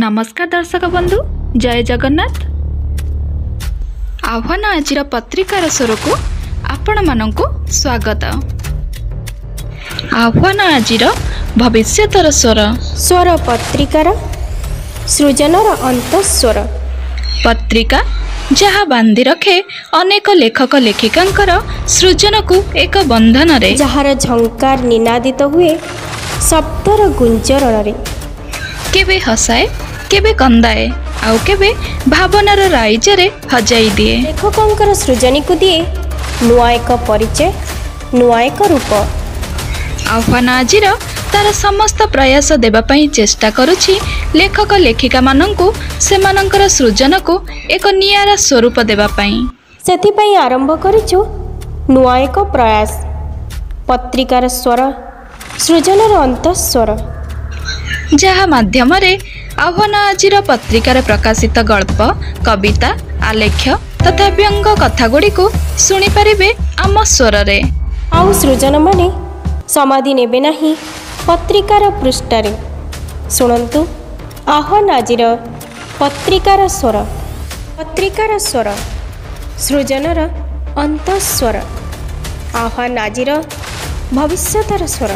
ନମସ୍କାର ଦର୍ଶକ ବନ୍ଧୁ, ଜୟ ଜଗନ୍ନାଥ। ଆହ୍ୱାନ ଆଜିର ପତ୍ରିକାର ସ୍ୱରକୁ ଆପଣମାନଙ୍କୁ ସ୍ୱାଗତ। ଆହ୍ୱାନ ଆଜିର ଭବିଷ୍ୟତର ସ୍ୱର, ସ୍ୱର ପତ୍ରିକାର ସୃଜନର ଅନ୍ତଃସ୍ୱର। ପତ୍ରିକା ଯାହା ବାନ୍ଧି ରଖେ ଅନେକ ଲେଖକ ଲେଖିକାଙ୍କର ସୃଜନକୁ ଏକ ବନ୍ଧନରେ, ଯାହାର ଝଙ୍କାର ନିନାଦିତ ହୁଏ ଶବ୍ଦର ଗୁଞ୍ଜରଣରେ, କେବେ ହସାଏ, କେବେ କନ୍ଦାଏ, ଆଉ କେବେ ଭାବନାର ରାଇଜରେ ହଜାଇ ଦିଏ। ଲେଖକଙ୍କର ସୃଜନୀକୁ ଦିଏ ନୂଆ ଏକ ପରିଚୟ, ନୂଆ ଏକ ରୂପ। ଆହ୍ୱାନ ଆଜିର ତାର ସମସ୍ତ ପ୍ରୟାସ ଦେବା ପାଇଁ ଚେଷ୍ଟା କରୁଛି ଲେଖକ ଲେଖିକାମାନଙ୍କୁ ସେମାନଙ୍କର ସୃଜନକୁ ଏକ ନିଆରା ସ୍ୱରୂପ ଦେବା ପାଇଁ। ସେଥିପାଇଁ ଆରମ୍ଭ କରିଛୁ ନୂଆ ଏକ ପ୍ରୟାସ, ପତ୍ରିକାର ସ୍ୱର, ସୃଜନର ଅନ୍ତଃସ୍ୱର, ଯାହା ମାଧ୍ୟମରେ ଆହ୍ୱାନ ଆଜିର ପତ୍ରିକାରେ ପ୍ରକାଶିତ ଗଳ୍ପ, କବିତା, ଆଲେଖ୍ୟ ତଥା ବ୍ୟଙ୍ଗ କଥାଗୁଡ଼ିକୁ ଶୁଣିପାରିବେ ଆମ ସ୍ୱରରେ। ଆଉ ସୃଜନମାନେ ସମାଧି ନେବେ ନାହିଁ ପତ୍ରିକାର ପୃଷ୍ଠାରେ। ଶୁଣନ୍ତୁ ଆହ୍ୱାନ ଆଜିର ପତ୍ରିକାର ସ୍ୱର। ପତ୍ରିକାର ସ୍ୱର, ସୃଜନର ଅନ୍ତଃସ୍ୱର, ଆହ୍ୱାନ ଆଜିର ଭବିଷ୍ୟତର ସ୍ୱର।